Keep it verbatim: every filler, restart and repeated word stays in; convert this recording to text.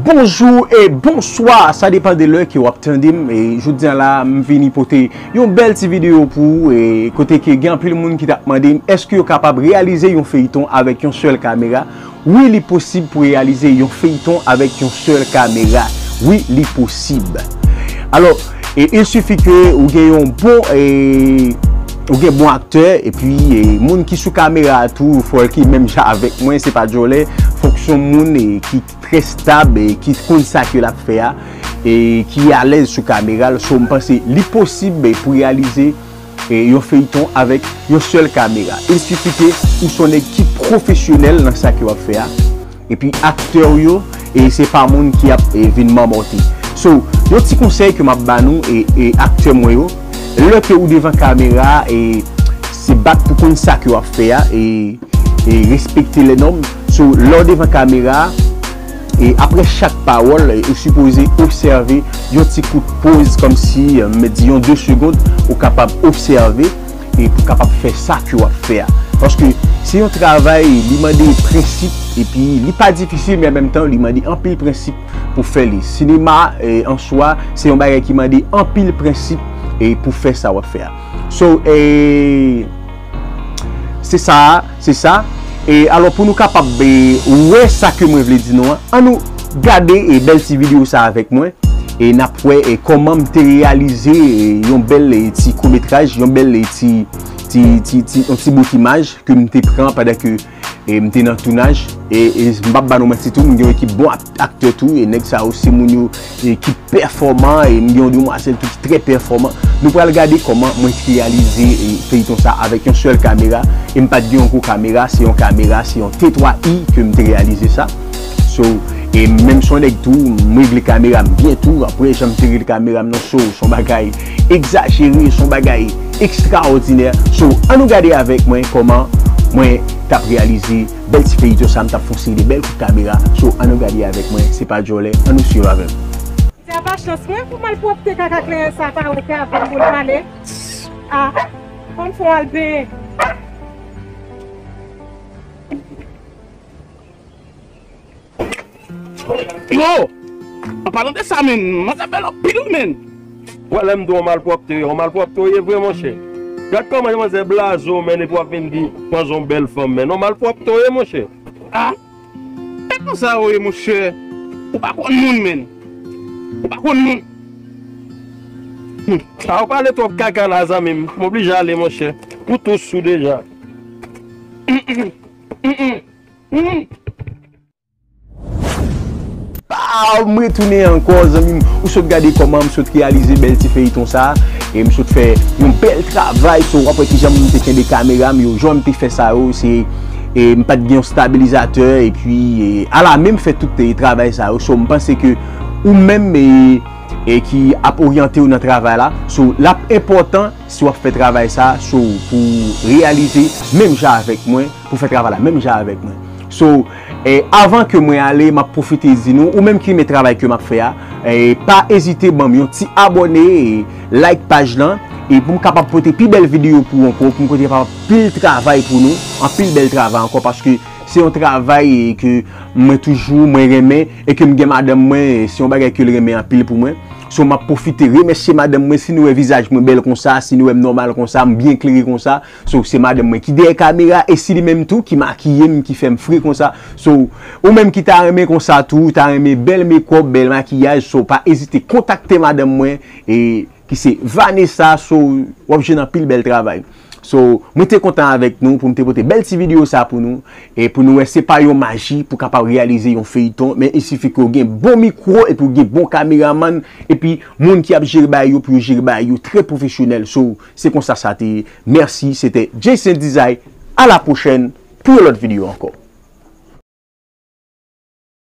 Bonjou e bonswa, sa depann de lè ke w ap tande m. E jodi a la, m vini pote yon bèl ti videyo pou ou, e kote ke gen anpil moun ki t ap mande m, èske yo kapab reyalize yon feyton avèk yon sèl kamera? Wi, li posib pou reyalize yon feyton avèk yon sèl kamera. Wi, li posib. Alò, e, il suffit ke ou gen yon bon, e, ou gen bon aktè, epi, e, moun ki sou kamera a tou, fò l ki menm jan avèk mwen, se pa djòlè, fòk se yon moun, e, ki trè stab, e ki konn sa ke l ap fè a, e ki alèz sou kamera l. So, m panse li posib, e, pou reyalize, e, yon feyton avèk yon sèl kamera. Il suffit ke ou se yon nèg ki pwofesyonèl nan sa ke w ap fè a. Epi aktè w yo, e se pa moun ki ap, e, vin manmòte. So, yon ti konsèy ke m ap ba nou, e, e aktè mwen yo, lè ke ou devan kamera, e se bat pou konn sa ke w ap fè a, e e respekte lè nòm. So, lè w devan kamera, e apre chak pawòl, e ou sipoze obsève yon ti kout poz, kòmsi, e, m di yon de segond, ou kapab obsève, e pou kapab fè sa ke w ap fè a. Paske se yon travay, li mande prensip, epi li pa difisil, men an menm tan, li mande anpil prensip pou fè li. Sinema, e, an swa, se yon bagay ki mande anpil prensip, e pou fè sa w ap fè a. So, e, se sa, se sa. E alò, pou nou kapab, e, wè sa ke mwen vle di nou an, an nou gade, e, bèl ti videyo sa avèk mwen. E n ap wè, e, kòman m te reyalize, e, yon bèl, e, ti koumetraj, yon bèl, e, ti, ti, ti, ti, yon ti bout imaj ke m te pran pandan ke, e, m te nan tounaj. E, e m p ap ba nou manti tou, m gen yon ekip bon ak-, aktè tou, e nèg sa yo se moun yo, e, ki pèfòman, e m gen yon demwazèl tou ki trè pèfòman. Nou pral gade kòman mwen te reyalize, e, feyton sa avèk yon sèl kamera, e m pa t gen yon gwo kamera, se yon kamera, se yon T twa i ke m te reyalize sa. So, e menm si yon nèg tou, m regle kamera m byen tou, apre jan m te regle kamera m nan, so, se yon bagay egzajere, se yon bagay ekstraòdinè. So, an nou gade avèk mwen kòman mwen t ap reyalize bèl ti feyton sa, m t ap fè yon seri de bèl kout kamera. So, an nou gade avèk mwen, se pa djòlè, an nou swiv avè m. Se pa chans mwen pou malpwòpte kaka kleyen sa pa oke avè m pou l pale. A, fò m fè w al benyen. Yo! An palan de sa, men, manzè bèl anpil, men. Wè, lè m di w malpwòpte, yon malpwòpte w ye vre, monchè. Gad kòman manzè blaze w, men, epi w ap vin di manzè yon bèl fanm, men. Yon malpwòpte w ye, monchè. A? E konsa w ye, monchè. Ou pa konn moun, men. Ou pa konn moun. Hmm. A, ou pale twòp kaka la, zanmi m. M oblije ale, monchè. Ou tou sou deja. Mm, mm. Mm, mm. Mm. Ah, m retounen ankò, zanmi m. Ou sot gade kòman m sot reyalize bèl ti feyton sa. E m sot fè yon bèl travay. So, w ap wè kijan m te kenbe kamera m yo, jan m te fè sa yo. Se, e, m pa t gen yon stabilizatè. Epi, e, ala men m fè tout, e, travay sa yo. So, m panse ke ou menm, e, e ki ap oryante w nan travay la. So, l ap enpòtan si w ap fè travay sa, so, pou reyalize menm jan avèk mwen, pou fè travay la menm jan avèk mwen. So, e, avan ke mwen ale, m ap pwofite di nou, ou menm ki renmen travay ke m ap fè a, e, pa ezite ban m yon ti abòne, e, like paj lan, e pou m kapab pote pi bèl videyo pou ou ankò, pou m pote pa-, pil travay pou nou, anpil bèl travay ankò, paske se yon travay, e, ke mwen toujou, mwen renmen, e ke m gen madanm mwen, e, se yon bagay ke l renmen anpil pou mwen. So, m ap pwofite remèsye madanm mwen, si nou wè vizaj mwen bèl konsa, si nou wè m nòmal konsa, m byen klere konsa. So, se madanm mwen ki dèyè kamera, e se li menm tou ki makiye m, ki fè m fre konsa. So, ou menm ki ta renmen konsa tou, ou ta renmen bèl makeup, bèl makiyaj, so, pa ezite kontakte madanm mwen, e ki se Vanessa, so, w ap jwenn anpil bèl travay. So, mwen te kontan avèk nou pou m te pote bèl ti videyo sa pou nou, e pou nou wè se pa yon maji pou kapab reyalize yon feyton, men il suffit ke w gen bon mikwo epi w gen bon kameramann, epi moun ki ap jere bagay yo pou yo jere bagay yo trè pwofesyonèl. So, se konsa sa te ye. Mèsi, se te Jason Design. A la pwochèn pou yon lòt videyo ankò.